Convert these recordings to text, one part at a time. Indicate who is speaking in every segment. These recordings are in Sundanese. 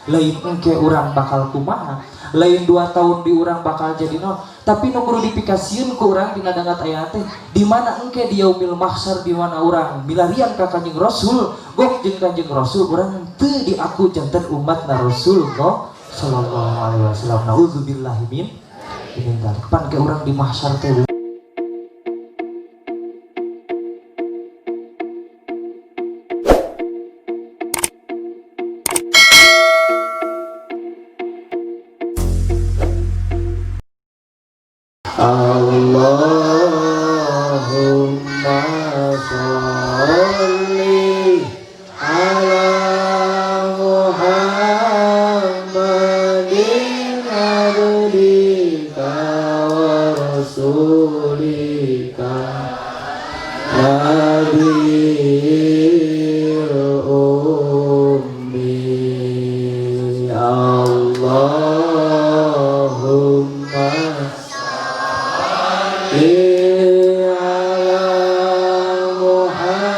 Speaker 1: Lain engke urang bakal kumaha, lain 2 tahun di urang bakal jadi naon, tapi nu kudu dipikasieun ku urang dina dangat aya teh di mana engke di yaumil mahsyar, di mana urang milarian ka Kanjeng Rasul, gok jeung Kanjeng Rasul, urang teu diaku janten umat na Rasulullah sallallahu alaihi wasallam. Naudzubillahi min dzalik. Pan ke urang di mahsyar teh.
Speaker 2: Allahumma sholli ala Muhammadin abdika wa rasulika nabiyil ummi. Allahumma ala Muhammadin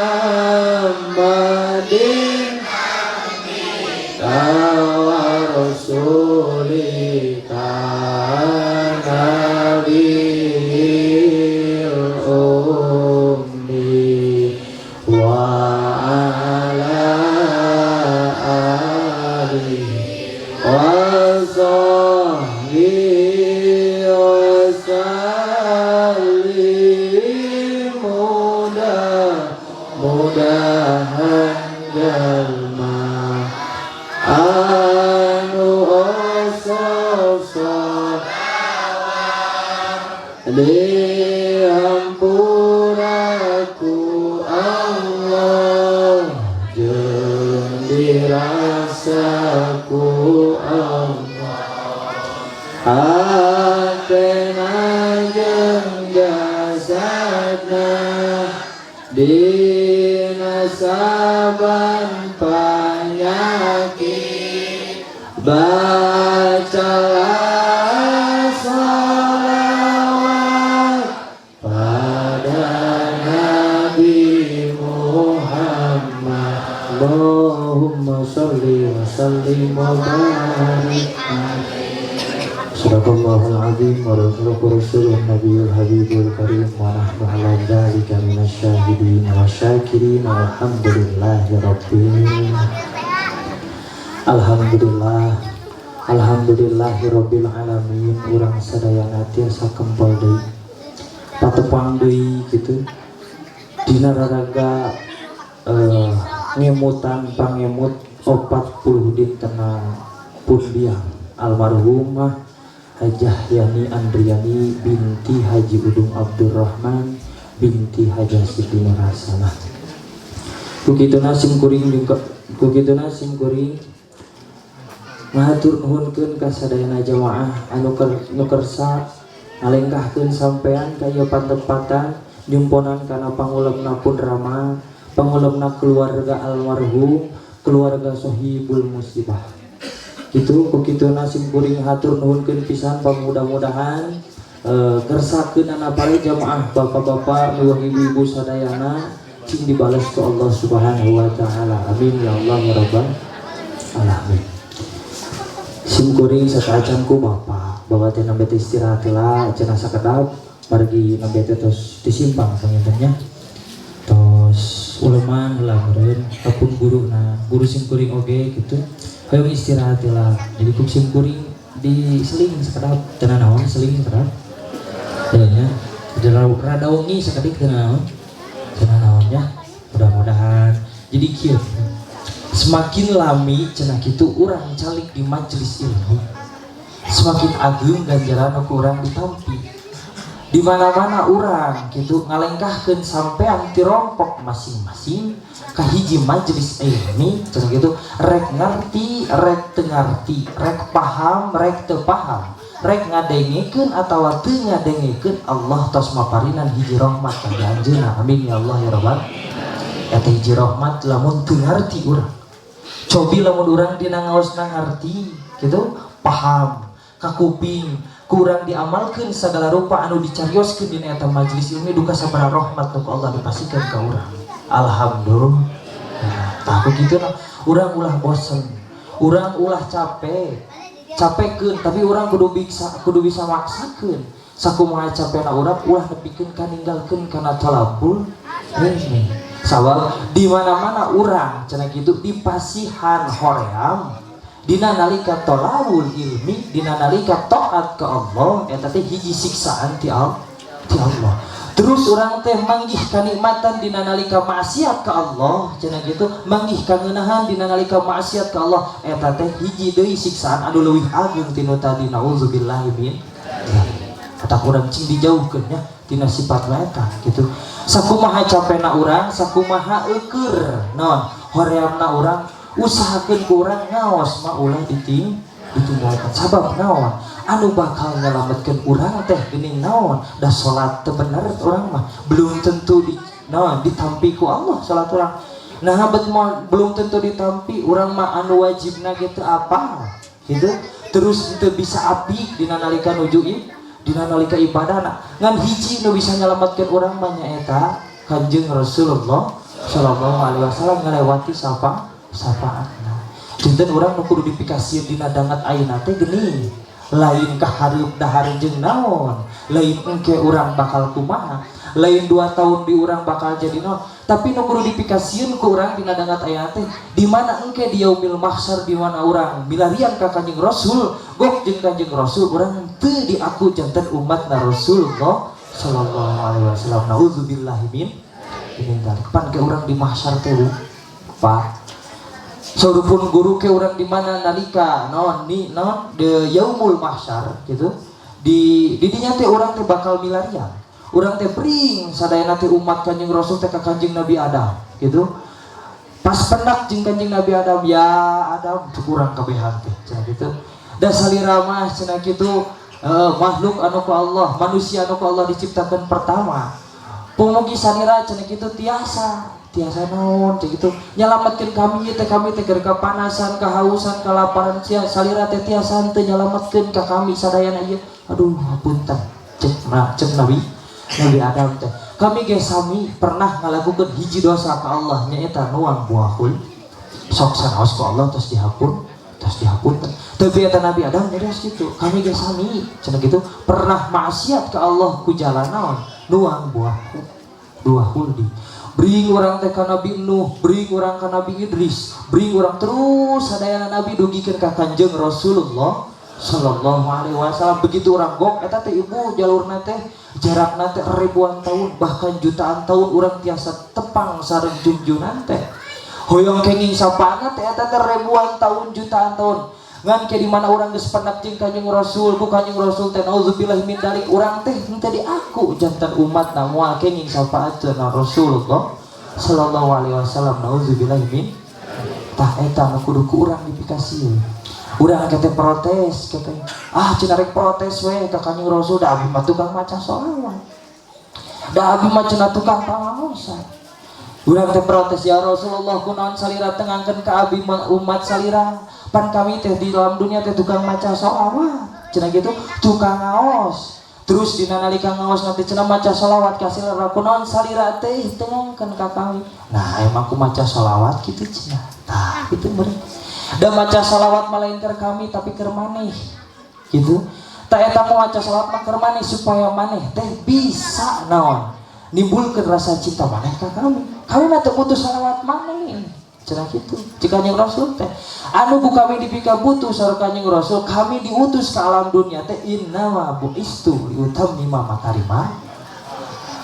Speaker 2: wa rasulika nabiyil ummi wa ala alihi wa sahbihi wa sallim. Mudah-mudahan jalma anu osok dihampura ku Allah jeung dirasa ku Allah hatena jeung jasadna dina saban panyakit. Bacalah salawat pada Nabi Muhammad. Allahumma salli wa sallim wa barik. Sadaqallahul azim wa rasuluhu nabiyul habibul karim wa nahnu ala dzalika minasyahidin wa syakirin walhamdulillahi rabbil. Alhamdulillah, alhamdulillahi rabbil alamin. Urang sadayana tiasa kempel deui, patepang deui gitu dina raraga ngemutan pangemut 40 dintena pun biang almarhumah Hajah Yani Andriani binti Haji Udung Abdurrahman binti Hajah Siti Nur Hasanah. Kukituna sim kuring juga, kukituna sim kuring ngahatur nuhunkeun ka sadayana jamaah anu nu kersa ngalengkahkeun sampean ka ieu patempatan, nyumponan kana pangulemna pun rama, pangulemna keluarga almarhum, keluarga sohibul musibah gitu. Kukituna sim kuring hatur nuhunkeun pisan. Pamudah-mudahan kersakeun para jamaah, bapak-bapak miwah ibu-ibu sadayana, cing dibalas ku Allah Subhanahu wa taala. Amin ya Allah ya rabbal alamin. Sim kuring sateuacan ku bapak bapak teh nembe teh istirahat heula cenah sakedap, margi nembe teh tos disimpang panginten nya, tos uleman heula meureun ka pun guruna, guru sim kuring oge gitu hoyong istirahat heula. Jadi ku sim kuring diseling sakedap. Teu naon seling sakedap teu nya, rada wengi sakedik, teu naon, teu naon nya. Mudah-mudahan jadi kieu, semakin lami cenah kitu urang calik di majelis ilmu, semakin agung ganjaran ku urang ditampi. Di mana-mana urang gitu ngalengkahkeun sampean ti rompok masing-masing ka hiji majelis ilmi cenah gitu, rek ngarti rek teu ngarti, rek paham rek teu paham, rek ngadengekeun atawa teu ngadengekeun, Allah tos maparinan hiji rahmat ka anjeunna. Amin ya Allah ya rabbal. Eta hiji rahmat lamun teu ngarti urang. Cobi lamun urang dina ngaosna ngarti gitu, paham kakuping, kurang diamalkeun segala rupa anu dicarioskeun dina eta majelis ilmi, duka sabaraha rahmat nu ku Allah dipasihkeun ka urang. Alhamdulillah. Tah begitu nah, urang ulah bosen.
Speaker 1: Urang ulah capek capekeun, tapi urang kudu bisa maksakeun. Sakumaha capekna urang, ulah nepikeun ka ninggalkeun kana thalabul ilmi. Sabab di mana-mana urang cenah kitu dipasihan hoream dina nalika thalabul ilmi, dina nalika taat ke Allah, eta teh hiji siksaan ti Allah. Terus urang teh manggih kanikmatan dina nalika maksiat ke Allah cenah gitu, manggih kangeunahan dina nalika maksiat ke Allah, eta teh hiji deui siksaan anu leuwih ageung tinu tadi, naudzubillahi min. Kata urang cing dijauhkeun nya tina sifat eta gitu. Sakumaha capena urang, sakumaha eueur naon horeamna urang, usahakeun ku urang ngaos mah ulah ditinggalkan. Sabab naon? Anu bakal nyelametkeun urang teh geuning naon? Da salat teu bener urang mah belum tentu di naon ditampi ku Allah salat urang. Nah, bet belum tentu ditampi urang mah, anu wajibna gitu apa gitu. Terus teu bisa apik dina nalika nuju dina nalika ibadahna. Ngan hiji nu bisa nyelametkeun urang mah nyaeta Kanjeng Rasulullah sallallahu alaihi wasallam ngalewati syafaatna. Janten urang nu kudu dipikasieun dina dangat ayeuna teh geuning lain kahareup dahar jeung naon, lain engke urang bakal kumaha, lain 2 tahun di urang bakal jadi naon, tapi nu kudu dipikasieun ku urang dina dangat ayeuna teh di mana engke di yaumil mahsyar, di mana urang milarian ka Kanjeng Rasul, gok jeung Kanjeng Rasul, urang teu diaku janten umat na Rasulullah sallallahu alaihi wasallam, naudzubillahi min dzalik. Pan ke urang di mahsyar teh, Bu, Pak. Saurupun guru ke urang di mana nalika naon ni naon de yaumul mahsyar gitu, di didinya teh urang teh bakal milarian. Urang teh bring sadayana teh umat Kanjeng Rasul teh ka Kanjeng Nabi Adam gitu. Pas pendak jeung Kanjeng Nabi Adam, "Ya Adam," cek urang kabehan teh cenah gitu, da salira mah cenah kitu makhluk anu ku Allah, manusia anu ku Allah diciptakan pertama. Pumugi salira cenah kitu tiasa tiasa naon cek gitu nyelametkeun kami teh, kami teh keur kapanasan, kehausan, kelaparan, sia salira teh tiasa teu nyelametkeun ka kami sadayana ieu? "Aduh, hapunten," cek, nah, cek Nabi Nabi Adam teh, "kami ge sami pernah ngalakukeun hiji dosa ka Allah, nyaeta nuang buah khul." Sok sanaos ku Allah tos dihapun, tos dihapunten. Tapi eta Nabi Adam nyarios gitu, "Kami ge sami," cenah gitu, "pernah maksiat ke Allah ku jalan naon nuang buah khuldi." Bring urang teh ka Nabi Nuh, bring urang ka Nabi Idris, bring urang terus sadayana nabi dugikeun ka Kanjeng Rasulullah sallallahu alaihi wasallam. Begitu urang gok eta teh, Ibu, jalurna teh jarakna teh ribuan tahun bahkan jutaan tahun urang tiasa tepang sareng junjunan teh. Hoyong kenging sapana teh eta teh ribuan tahun, jutaan tahun. Ngan ke di mana urang geus pendak jeung Kanjeng Rasul, ku Kanjeng Rasul teh naudzubillah min dalik, urang teh henteu diaku janten umat na, moal kenging syafaatna Rasulullah sallallahu alaihi wasallam, naudzubillah min. Tah, eta nu kudu ku urang dipikasieun. Urang kete protes kete, ah cenah rek protes we ka Kanjeng Rasul, da abi mah tukang maca sholawat, da abi mah cenah tukang pangaosan. Urang teh protes, "Ya Rasulullah, kunaon salira teu ngangkeun ka abi umat salira? Pan kami teh di dalam dunia teh tukang maca sholawat," cenah gitu, "tukang ngaos. Terus dina nalika ngaos nanti cenah maca sholawat ka salira. Kunaon salira teh teu ngangkeun ka kami?" "Nah, emang aku maca sholawat gitu," cenah. Tah gitu meureun, da maca sholawat mah lain keur kami, tapi keur maneh gitu. Tak eta mau maca sholawat mah keur maneh supaya maneh teh bisa naon nimbulkeun rasa cinta maneh ka kami. Kami mah teu butuh sholawat maneh," cenah gitu cek Kanjeng Rasul teh. Anu ku kami dipika butuh saur Kanjeng Rasul, kami diutus ke alam dunia teh innama bu'istu liutammima makarima.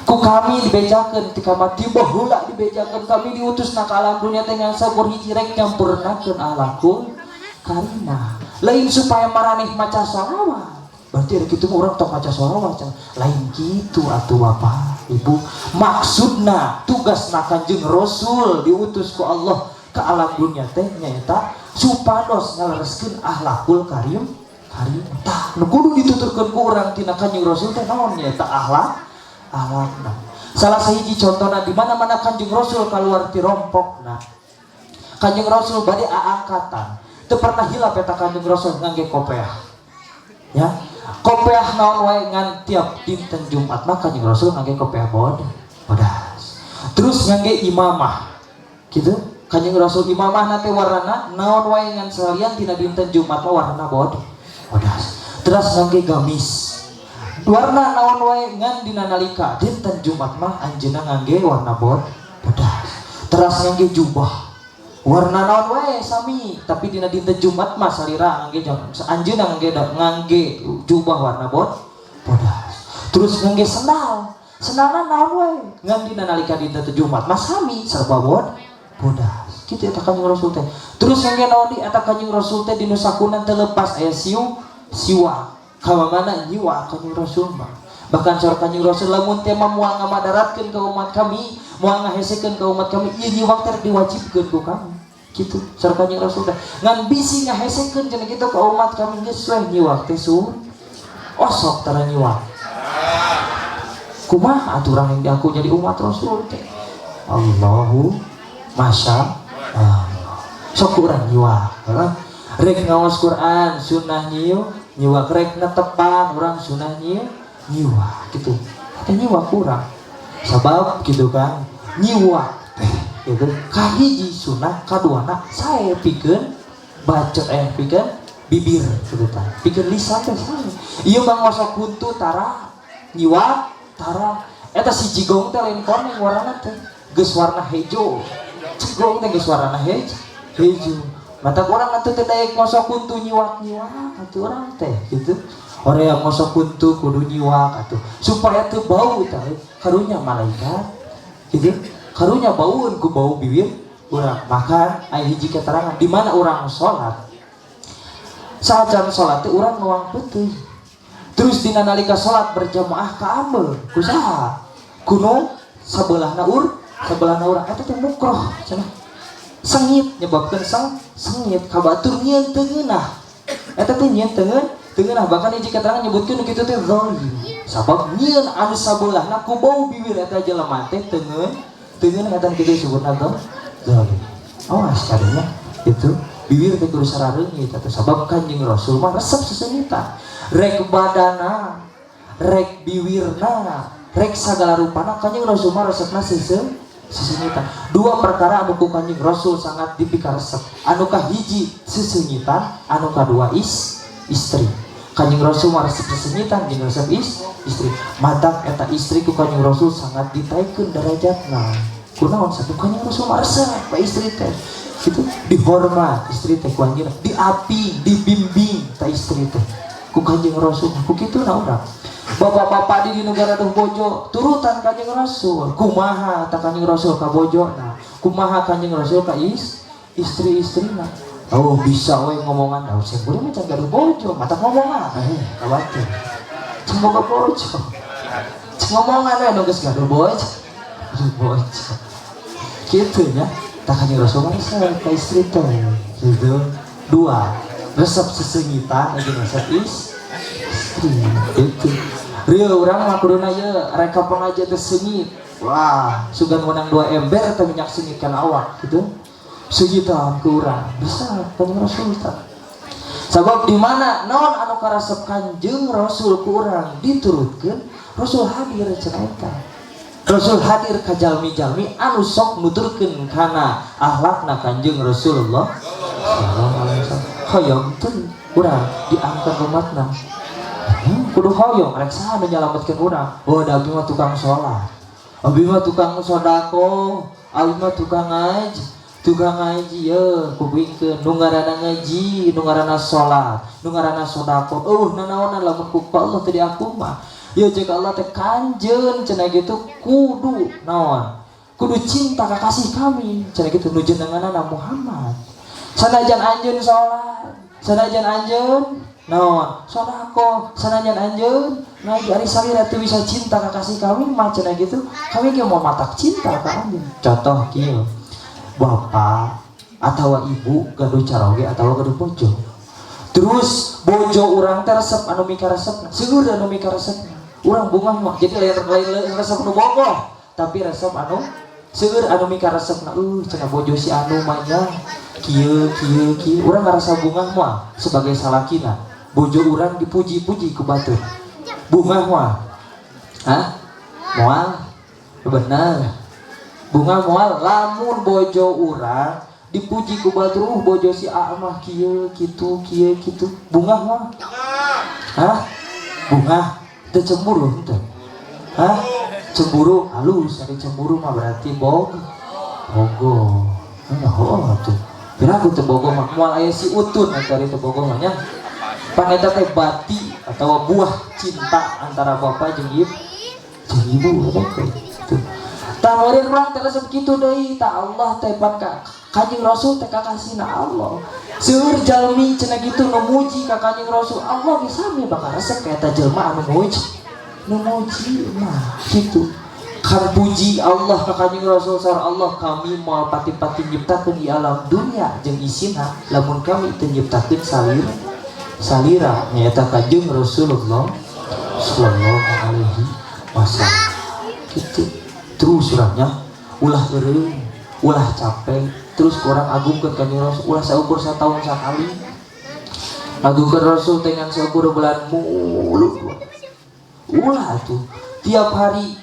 Speaker 1: Ku kami dibejakeun ti kamati baheula, dibejakeun kami diutus na ke alam dunia teh ngan saukur hiji, rek nyampurnakeun akhlakul karimah, lain supaya maraneh maca sholawat. Berarti ada gitu mah urang tong maca sholawat cenah. Lain gitu atuh, Bapak Ibu, maksudna tugasna Kanjeng Rasul diutus ku Allah ke alam dunia teh nyaeta supados ngalereskeun akhlakul karim karim. Tah, nu kudu dituturkeun ku urang tina Kanjeng Rasul teh naon? Nyaeta akhlak, akhlakna. Salah sahiji contohna di mana-mana Kanjeng Rasul keluar ti rompokna, Kanjeng Rasul bade aangkatan teu pernah hilap eta Kanjeng Rasul ngangge kopeah ya, kopeah naon wae, ngan tiap dinten Jumat mah Kanjeng Rasul ngangge kopeah bodas, terus ngangge imamah gitu. Kanjeng Rasul imamah teh warnana naon wae ngan salian tina dinten Jumat mah warna bodas. Terus ngangge gamis warna naon wae ngan dina nalika dinten Jumat mah anjeunna ngangge warna bodas. Terus ngangge jubah warna naon wae sami, tapi dina dinten Jumat mah salira ngangge anjeunna ngangge jubah warna bodas. Terus ngangge sendal, sendalna naon wae ngan dina nalika dinten Jumat mah sami serba bodas. Kitu eta Kanjeng Rasul teh. Terus ngangge naon di eta Kanjeng Rasul teh dinu sakunan teu lepas aya siwak. Ka mana nyiwak Kanjeng Rasul mah. Bahkan saur Kanjeng Rasul lamun teh mah moal ngamadaratkeun ka umat kami, moal ngahesekeun ka umat kami, ieu nyiwak teh diwajibkeun ku kami. Kitu saur Kanjeng Rasul teh. Ngan bisi ngahesekeun cenah kitu ka umat kami geus we nyiwak teh sun. Osok tara nyiwak. Kumaha aturan yang diaku jadi umat Rasul teh? Allahu Masya Allah. Sok urang nyiwak, heeh. Rek ngaos Quran sunah nyiwak, rek netepan urang sunah nyiwak gitu. Eta nyiwak kurang. Sabab gitu kan, nyiwak teh gitu. Kahiji sunah, kaduana sae pikeun bacot pikeun bibir gitu tah. Pikeun lisan teh sae. Ieu mah ngosok huntu tara, nyiwak tara. Eta si jigong teh lain koneng warna teh. Geus warna hejo. Jigong teh geus warna hejo. Mata urang atuh teh daek ngosok huntu nyiwak-nyiwak atuh urang teh gitu. Orang yang ngosok huntu kudu nyiwak atuh supaya teu bau teh karunya malaikat gitu. Karunya baueun ku bau bibir urang. Bahkan aya hiji keterangan di mana urang salat. Saacan salat teh urang nuang peuting. Terus dina nalika salat berjamaah ka ambeu ku saha? Kuno sabelahna sebelahna urang eta teh mukroh cenah. Sengit nyebabkeun sengit ka batur nyieun teu ngeunah. Eta teh nyieun teu ngeunah, bahkan hiji keterangan nyebutkeun kitu teh zalim. Sabab nyieun anu sabelahna ku bau bibir eta jelema teh teu ngeunah eta kitu disebutna zalim. Awas kadenya itu bibir teh kudu sarareungit atuh sabab Kanjeng Rasul mah resep sesengitan. Rek badana, rek biwirna, rek sagala rupana Kanjeng Rasul mah resepna sesengitan. Dua perkara anu ku Kanjeng Rasul sangat dipikaresep. Anu kahiji sesengitan, anu kadua istri. Kanjeng Rasul mah resep sesengitan jeung resep istri. Matak eta istri ku Kanjeng Rasul sangat ditaikeun derajatna. Kunaon satu Kanjeng Rasul mah resep ka istri teh. Gitu dihormat istri teh ku anjeunna, diapi, dibimbing ta istri teh ku Kanjeng Rasul. Ku kitu na urang. Bapak-bapak di negara duh bojo turutan Kanjeng Rasul. Kumaha ta Kanjeng Rasul ka bojona? Kumaha Kanjeng Rasul ka istri-istrina? Oh bisa we ngomongan, oh saya boleh macam gaduh bojo, mata ngomongan, ka batur. Can boga bojo. Can ngomongan we nu geus gaduh bojo. Gaduh bojo. Kitu nya, tah Kanjeng Rasul mah resep ka istri teh. Gitu. Dua, resep sesengitan jeung resep istri. Itu. Rieu urang mah kuduna ieu reka pengajian teh seungit. Wah, sugan menang 2 ember teh minyak seungit kana awak gitu. Seungitan ke urang. Bisa Kanjeng Rasul tah. Sabab di mana naon anu karasep Kanjeng Rasul ku urang diturutkeun, Rasul hadir cenah eta. Rasul hadir ka jalmi-jalmi anu sok nuturkeun kana akhlakna Kanjeng Rasulullah sallallahu alaihi wasallam. Hoyong teu urang diangkat umatna. Kudu hoyong rek saha nu nyalametkeun urang. Oh, da abdi mah tukang salat. Abdi mah tukang sedekah, abdi mah tukang ngaji. Tukang ngaji ye kupingkeun nu ngaranna ngaji, nu ngaranna salat, nu ngaranna sedekah. Eueuh nanaonan lamun ku Allah teu diaku mah. Ye cek Allah teh kanjeun cenah gitu kudu naon? Kudu cinta ka kasih kami cenah gitu nu jenenganna Muhammad. Sanajan anjeun salat, sanajan anjeun naon? Sedekah, sanajan anjeun ngaji ari salira teu bisa cinta ka kasih kami mah cenah gitu. Kami ge mau matak cinta ka anjeun. Contoh kieu. Bapak atau ibu gaduh caroge atau gaduh bojo. Terus bojo urang teh resep anu mikaresep, seueur anu mikaresep. Urang bungah mah jadi lain resep nu bogoh, tapi resep anu seueur anu mikaresepna. Cenah bojo si anu mah nya kieu kieu kieu. Urang ngarasa bungah mah sebagai salakina. Bojo urang dipuji-puji ku batur. Bungah mah. Hah? Moal? Bener. Bunga moal lamun bojo urang dipuji ku batur, bojo si A mah kieu kitu kieu kitu, bungah mah? Hah? Bungah teu? Cemburu henteu? Hah? Cemburu halus. Ari cemburu mah berarti bogo. Oh, tuh piraku teu bogo mah moal aya si Utun eta ari teu bogo mah nya. Pan eta teh bati atau buah cinta antara bapak jeung ibu, jeung ibu eta teh. Tuh. Tah, meureun urang teh resep kitu deui. Tah, Allah teh pan ka Kanjeng Rasul teh kakasihna Allah. Seueur jalmi cenah kitu nu muji ka Kanjeng Rasul, Allah ge sami bakal resep ka eta jelema anu muji. Nu muji mah kitu. Kan puji Allah ka Kanjeng Rasul, saur Allah, kami moal pati-pati nyiptakeun di alam dunia jeung isina lamun kami teu nyiptakeun salira, nyaeta Kanjeng Rasulullah sallallahu alaihi wasallam. Gitu terus urangnya, ulah eureun, ulah capek, terus kurang agungkeun Kanjeng Rasul. Ulah saukur satahun sakali agungkeun Rasul, dengan saukur bulan Mulud, ulah tuh. Tiap hari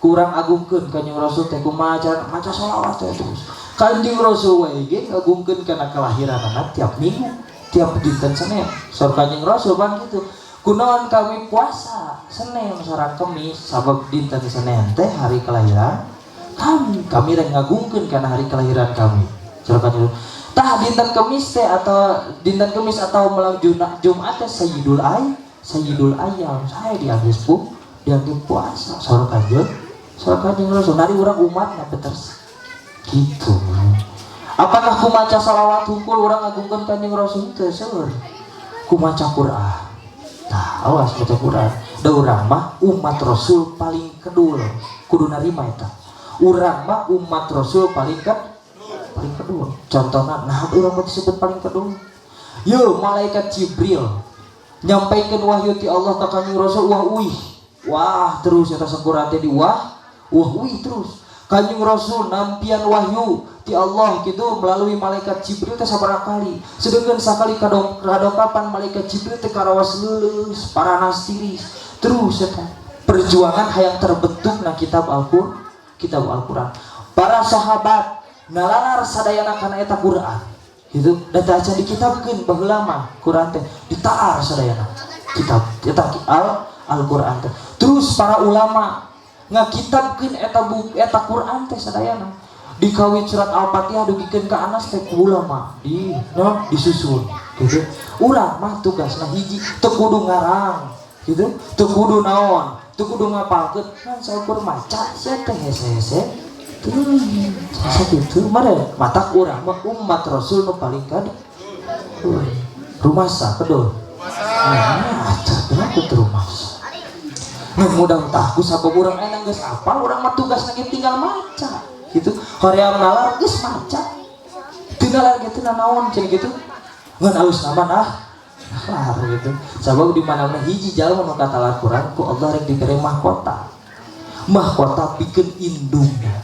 Speaker 1: kurang agungkeun Kanjeng Rasul teh. Kumaha cara? Maca sholawat teh terus. Kanjeng Rasul wae ge ngagungkeun kana kelahiranana tiap minggu, tiap dinten Senin. Saur Kanjeng Rasul bang gitu, kunaon kami puasa Senin sareng Kemis? Sabab dinten Senin teh hari kelahiran kami, kami rek ngagungkeun kana hari kelahiran kami, saur Kanjeng. Tah, dinten Kemis teh atau dinten Kemis atau malam Jumat teh sayyidul ayyam, saya dianggap dianggap puasa, saur Kanjeng Rasul. Nari urang umat na beter gitu. Apakah ku maca salawat hungkul urang ngagungkeun Kanjeng Rasul? Teu, seueur ku maca Quran. Tah, awas maca Quran. Da urang mah umat Rasul paling kedul, kudu narima eta. Urang mah umat Rasul paling kedul. Contohna, nah, urang mah disebut paling kedul. Yo, malaikat Jibril nyampaikan wahyu ti Allah ka Kanjeng Rasul, wah uih. Wah, terus eta sangkuran teh di wah, wah uih terus. Kanjeng Rasul nampian wahyu ti Allah gitu melalui malaikat Jibril teh sabaraha kali. Sedangkan sakali kadongkapan malaikat Jibril teh karawas leuleus, paranas tiris. Terus eta perjuangan hayang terbentuk na kitab Al-Qur'an, kitab Al-Qur'an. Para sahabat nalalar sadayana kana eta Quran. Gitu, da teu acan dikitabkeun baheula mah Quran teh, ditaar sadayana. Kitab eta Al-Qur'an teh. Terus para ulama ngakitabkeun eta buku, eta Quran teh sadayana. Dikawit surat Al-Fatihah dugikeun ka Anas teh ku ulama di no, disusun gitu. Urang mah tugasna hiji, teu kudu ngarang gitu, teu kudu naon, teu kudu ngapalkeun, ngan saukur maca sia teh hese-hese. Teuing sakitu mah matak urang mah umat Rasul nu paling kad rumasa kedul. Nah, atuh kenapa teu rumasa? Nah, mudah tah ku sabab urang enak geus apal, urang mah tugasna ge tinggal maca gitu. Hoream nalar geus maca. Teu nalar gitu naon cenah gitu. Ngan alus nama nah nalar gitu. Sabab di mana-mana hiji jalma nu katalar Quran ku Allah rek dibere mahkota. Mahkota pikeun indungna.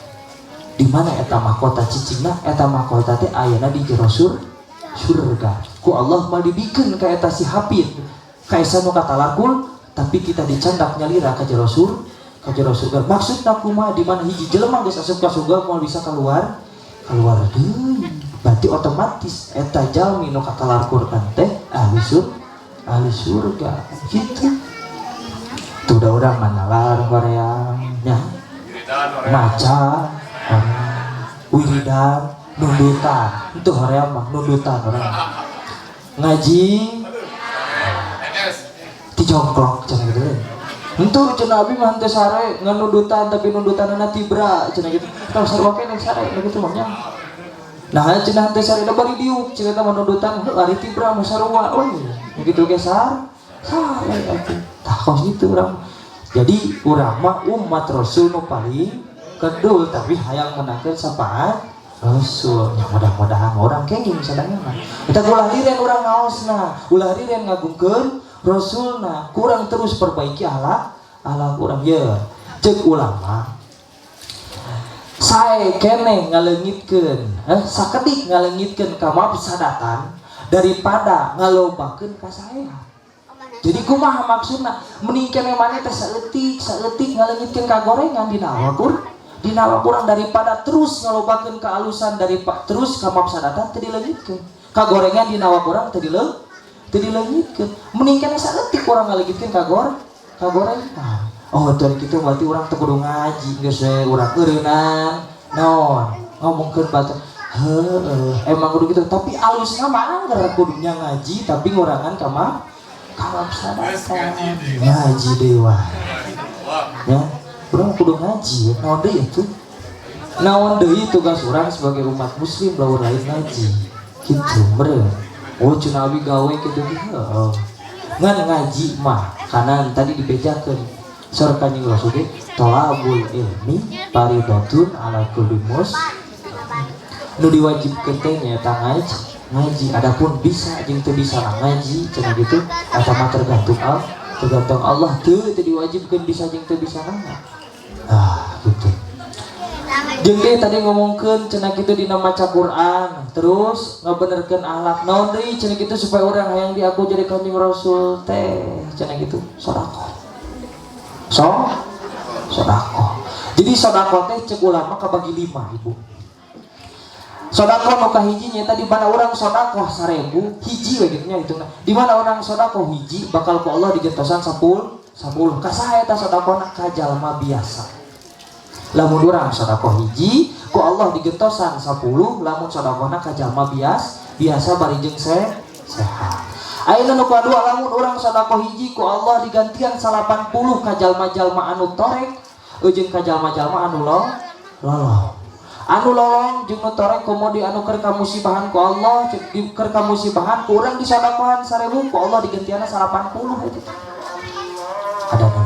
Speaker 1: Di mana eta mahkota cicingna? Eta mahkota teh ayana di jero surga. Ku Allah mah dibikeun ka eta si hafid. Kaesa nu katalar tapi kita dicandak nyalira ka jero surga. Maksudna kumaha? Di mana hiji jelema geus asup ka surga moal bisa keluar keluar deui. Berarti otomatis eta jalmi nu katalar Quran teh ahli surga gitu. Tuh, udah urang manalar hoream nya, maca hoream, wiridan, nundutan. Itu hoream mah nundutan, orang ngaji dijongklok cenah gitu. Entu cenah abi mah henteu sare ngan nundutan, tapi nundutanna tibra cenah gitu. Kalau sarua keneh sare gitu mah nya. Nah, cenah henteu sare da bari diuk cenah mah nundutan, heuh ari tibra mah sarua we. Gitu ge sare atuh. Tah, kos gitu urang. Jadi urang mah umat Rasul nu paling kedul, tapi hayang menangkeun syafaat Rasul. Ya, mudah-mudahan urang kenging sadayana. Kita ulah liren urang ngaosna, ulah liren ngagungkeun Rasulna, kurang terus perbaiki ala ala kurang ya. Cek ulama, sae keneh ngaleungitkeun, sakedik ngaleungitkeun kamafsadatan daripada ngalobakeun kasaean. Jadi kumaha maksudna? Mending keneh maneh teh saeutik saeutik ngaleungitkeun kagorengan dina Al-Qur'an. Dina awak urang daripada terus ngalobakeun kealusan dari terus kamapsadatan teu dileungitkeun. Kagorengan dina awak urang teu dileungitkeun. Mending keneh saeutik urang ngaleungitkeun kagorengan. Oh, dari kitu berarti urang teu kudu ngaji geus we urang eureunnan. Naon ngomongkeun batur. Heeh, emang kudu gitu, tapi alusna mah angger kudunya ngaji tapi ngurangan kamapsadatan. Ngaji dewa. Ya, urang kudu ngaji, naon deui itu? Naon deui tugas urang sebagai umat muslim lamun lain ngaji. Gitu, meureun. Oh, cenah abi gawe kitu ge heuh. Ngan ngaji mah kanan tadi dibejakeun. Saur Kanjeng Rasul ge tolabul ilmi faridatun ala kulli muslim. Nu diwajibkeun teh nyaeta ngaji. Adapun bisa jeung teu bisa ngaji cenah gitu eta mah tergantung Allah, tergantung Allah teu diwajibkeun bisa jeung teu bisa ngaji. Ah, gitu. Jeung teh tadi ngomongkeun cenah kitu dina maca Quran, terus ngabenerkeun akhlak. Naon deui cenah kitu supaya urang hayang diaku jadi Kanjeng Rasul teh cenah kitu sedekah. Sedekah. Jadi sedekah teh cek ulama kabagi 5, Ibu. Sedekah nu kahiji nyaeta di mana urang sedekah 1000 hiji we kitu nya hitungna. Di mana urang sedekah hiji bakal ku Allah digentosan 10. Ka saha eta sedekahna? Ka jalma biasa. Lamun urang sedekah hiji ku Allah digentosan 10, lamun sedekahna ka jalma biasa bari jeung sehat. Ayeuna nu kadua lamun urang sedekah hiji ku Allah digantian 80 ka jalma-jalma anu torek jeung ka jalma-jalma anu lolong. Anu lolong jeung nu torek komo di anu keur kamusibahan ku Allah, cek di keur kamusibahan ku urang disodakohan 1000 ku Allah digantianna 80 eta. Ada apa?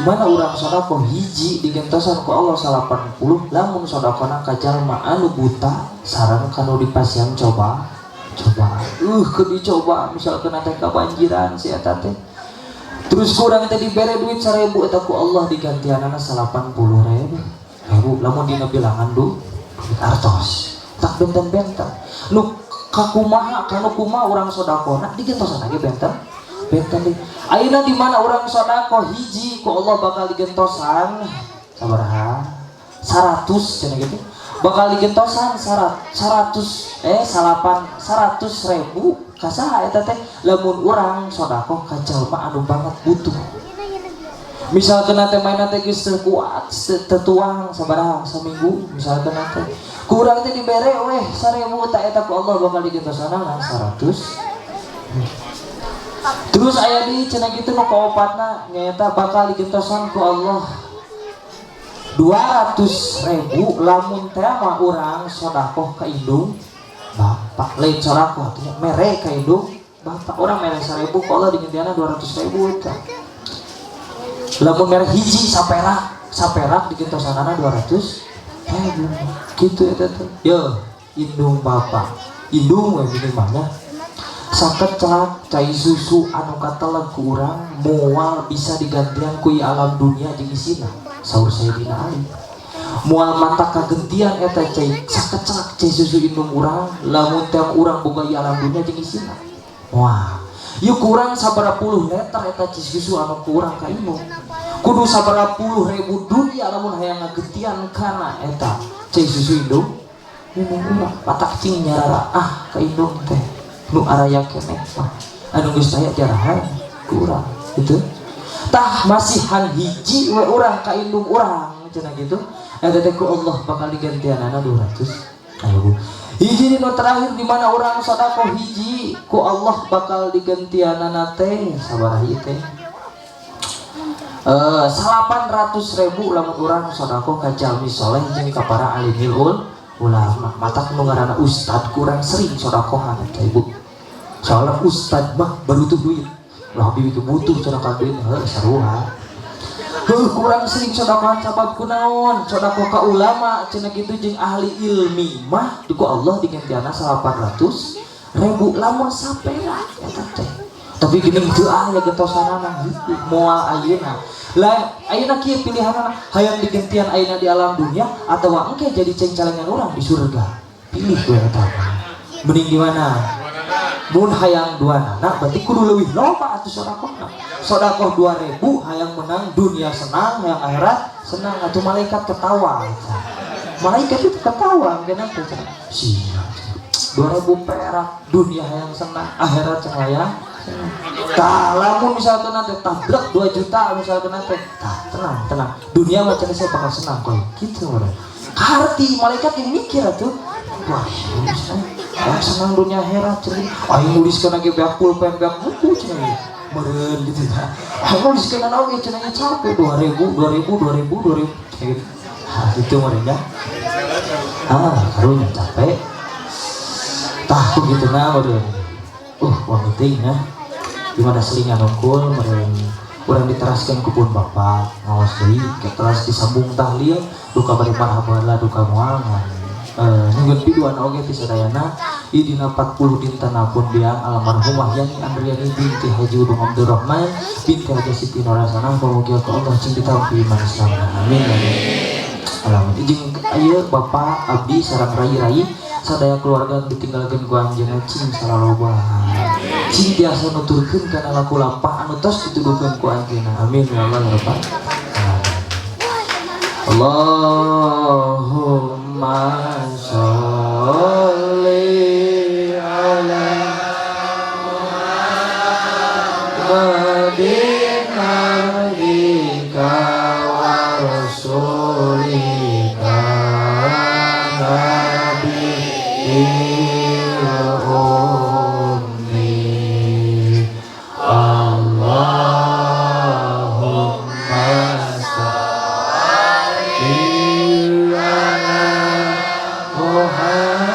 Speaker 1: Mana urang sedekah hiji digentosan ku Allah 80, lamun sedekahna ka jalma anu buta sareng kanu dipasihan coba keur dicoba misalkeun teh kabanjiran si eta teh terus kurang teh dibere duit 1000 eta ku Allah digantianana 80.000 lamun dina bilangan duit artos tak benten-benten nu kakumaha kanu kumaha urang sedekahna digentosan lagi benten benten deui. Ayeuna di mana urang sedekah hiji ku Allah bakal digentosan sabaraha 100 cenah gitu bakal digentosan 100 100.000 ka saha eta teh lamun urang sedekah ka jalma anu banget butuh. Misalkan teh main teh geus teu kuat, teu tuang sabaraha saminggu misalkan teh. Kurang teh dibere weh 1000 ta eta ku Allah bakal digentosanana 100. Terus aya di cenah kitu nu kaopatna nyaeta bakal digentosan ku Allah 200.000 lamun teh mah urang sodakoh ka indung bapak, lain sodakoh artinya mere ka indung bapak. Urang mere 1000 ku Allah digentiana 200.000 eta. Lamun mere hiji saperak, saperak digentosanana 200.000 gitu eta teh. Yo indung bapak, indung we minimalnya sakecelak cai susu anu kateleg ku urang moal bisa digantian ku alam dunia jeung isina, saur Sayyidina Ali. Moal mata kagentian eta cai sakecelak cai susu indung urang lamun teh urang boga ieu alam dunia jeung isina. Wah, yuk kurang sabaraha puluh liter eta cai susu anu ku urang ka indung, kudu sabaraha puluh ribu dunia lamun hayang ngagentian kana eta cai susu indung indung urang. Matak cing nyarara ah ka indung teh nu araya keneh mah, anu geus aya jarahan ku urang gitu. Tah masihan hiji we urang ka indung urang cenah gitu, eta teh ku Allah bakal digantianana 200.000. Hiji dina terakhir di mana urang sedekah hiji ku Allah bakal digantianana teh sabaraha ieu teh, 800.000 lamun urang sedekah ka jalmi soleh jeung ka para alimil ulama. Matak nu ngaranna ustad kurang sering sodakohan eta ibu, soalnya ustad mah baru tuh duit lah, bibi itu butuh sodakohan duit heuh sarua heuh kurang sering sodakohan. Sabab kunaon? Sodakoh ka ulama cenah kitu jeung ahli ilmi mah ku Allah digantiana 800.000 lamun saperak eta teh. Tapi geuning teu aya gentosanana moal ayeuna lah. Ayeuna kieu pilihanana, hayang digentian ayeuna di alam dunia atawa engke jadi cengcalengan urang di surga, pilih we eta mending di mana. Mun hayang dua nana berarti kudu leuwih loba atuh sodakohna. Sodakoh 2000 hayang menang dunia senang, hayang akhirat senang, atuh malaikat ketawa. Malaikat itu ketawa kenapa? Sia 2000 perak, dunia hayang senang, akhirat cenah hayang. Tah lamun misalkan nanti tabrak 2 juta misalkan nanti, tah tenang tenang, dunia macam saya bakal senang kok gitu orang. Harti malaikat yang mikir atuh, wah yang senang dunia akhirat cenah. Aing nuliskeun lagi beak pulpen beak buku cenah meureun gitu ya. Aing nuliskeun oge cenah capek 2000 2000 2000 2000 gitu. Ah gitu meureun ya. Ah karunya capek. Tah begitu nah meureun. Wah penting ya. Gimana selingan unggul meureun urang diteraskeun ku pun bapak ngawas deui teras disambung tahlil duka bari marhaban lah duka moal ngan nyungkeun piduan oge ti sadayana idina 40 dinten pun biang almarhumah Yani Andriani binti Haji Udung Abdurrahman binti Haji Siti Nurhasanah, mugia ku Allah cing ditampi iman Islam, amin amin alamin. Jeung ieu bapak abdi sareng rai-rai sadaya keluarga ditinggalkeun ku anjeunna cing salaloba, cing tiasa nuturkeun kana laku lampah anu tos dituduhkeun ku anjeunna, amin ya Allah ya rabbal alamin. Allahumma sholli ala Muhammadin abdika wa rasulika nabiyil ummi. Allahumma sholli ala Muhammadin.